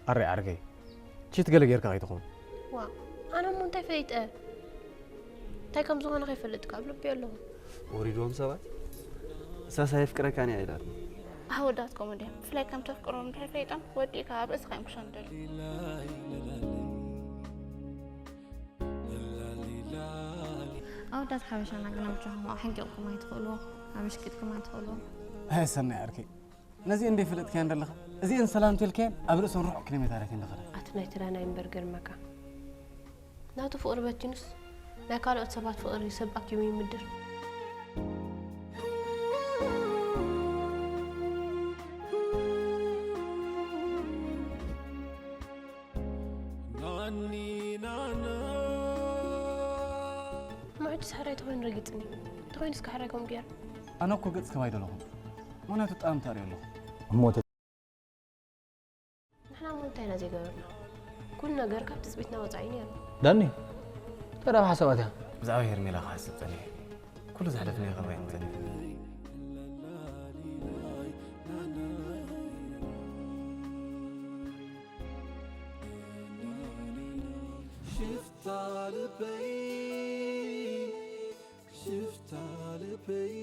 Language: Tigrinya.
ኣረ ዓርከይ፣ ቺት ገለ ጌርካ ከይትኸውን። ዋ፣ ኣነ እሞ እንታይ ፈሊጠ? እንታይ ከም ዝኾነ ከይፈልጥ ካብ ልቢ ኣለኹ። ወሪድዎም ሰባት ሳሳ የፍቅረካን እያ ኢላትኒ። ኣወዳት ከምኡ ድዮም? ብፍላይ ከም ተፍቅሮም እንድሕር ፈሊጦም ወዲእካ ኣብ ርእስኻ እዮም ክሸንደሉ። ኣወዳት ሓበሻና ግን ኣብ ጃኹም ሓንቂቕኩም ኣይትኽእልዎ፣ ኣብ ሽቂጥኩም ኣይትኽእልዎ። ኣይ ሰናይ ዓርከይ፣ ነዚአን እንደ ፈለጥካየን ዘለኻ፣ እዚአን ሰላም ተልካየን ኣብ ርእሰን ርሑቕ ኪሎ ሜተራት እየን ዝኸዳ። ኣቲ ናይ ትራናይ እምበር ገርመካ። ናቱ ፍቕሪ በቲኑስ ናይ ካልኦት ሰባት ፍቕሪ ሰብ ኣኪቡ ይምድር። እሞ ሕጂ ስሕራይ ተኾይኑ ረጊጽኒ። ተኾይኑ እስከ ሕራይ ከምኡ ገይሩ። ኣነ እኮ ገጽ ከም ኣይደለኹም። ምኽንያቱ ጣዕሚ ታሪኦ ኣለኹ። እሞ ተ- ንሕና እሞ እንታይ ኢና ዘይገበርና? ኩሉ ነገር ካብ ትጽቢትና ወጻኢ ነይሩ። ዳኒ፣ እንታይ ደኣ ሓሳባት እያ? ብዛዕባ ሄርሜላ ክሓስብ ጸኒሐ። ኩሉ ዘሕለፍናዮ ከማይ ጸኒሐ። ሽፍታ ልበይ፣ ሽፍታ ልበይ።